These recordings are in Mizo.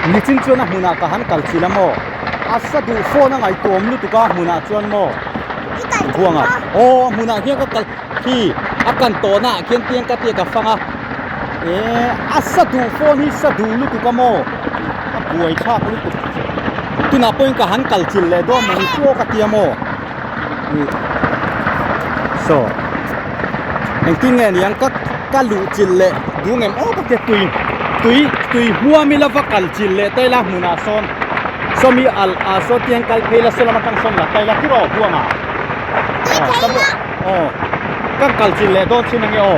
Nichin chuan a hmunah ka han kal chilh a maw? A sa duh phone a ngaihtuam lutuk a hmunah chuan maw? Buanga aw a hmunah hian ka kal khi a kan tawhna ah khian tiang ka tia ka fang a eh a sa duh phone hi sa duh lutuk a maw? A buai thlak lutuk tunah pawhin ka han kal chilh leh dawn mawni chu aw ka tia maw? Saw engtin nge niang ka ka luh chilh leh duh ngem aw ka tia tui tui tui hmuam ila va kal chilh leh ta ila hmunah sawn sawmi al ah saw tiang kal phei la saw lam atang sawn la ta ila tiraw buangah aw kan kal chilh leh dawn chin ange aw.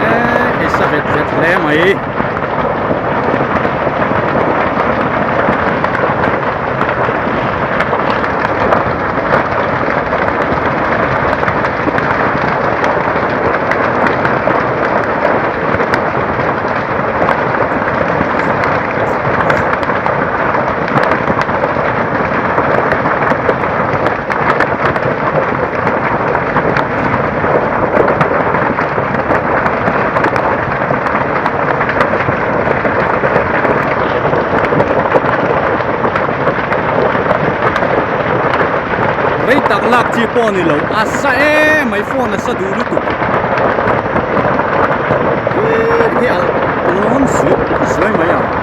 Eee sa vet vet hle mai. Rei tak lak chi pawh a ni lo a sa em mai phone a sa duh lutuk hi a lawn zuai zuai mai ang.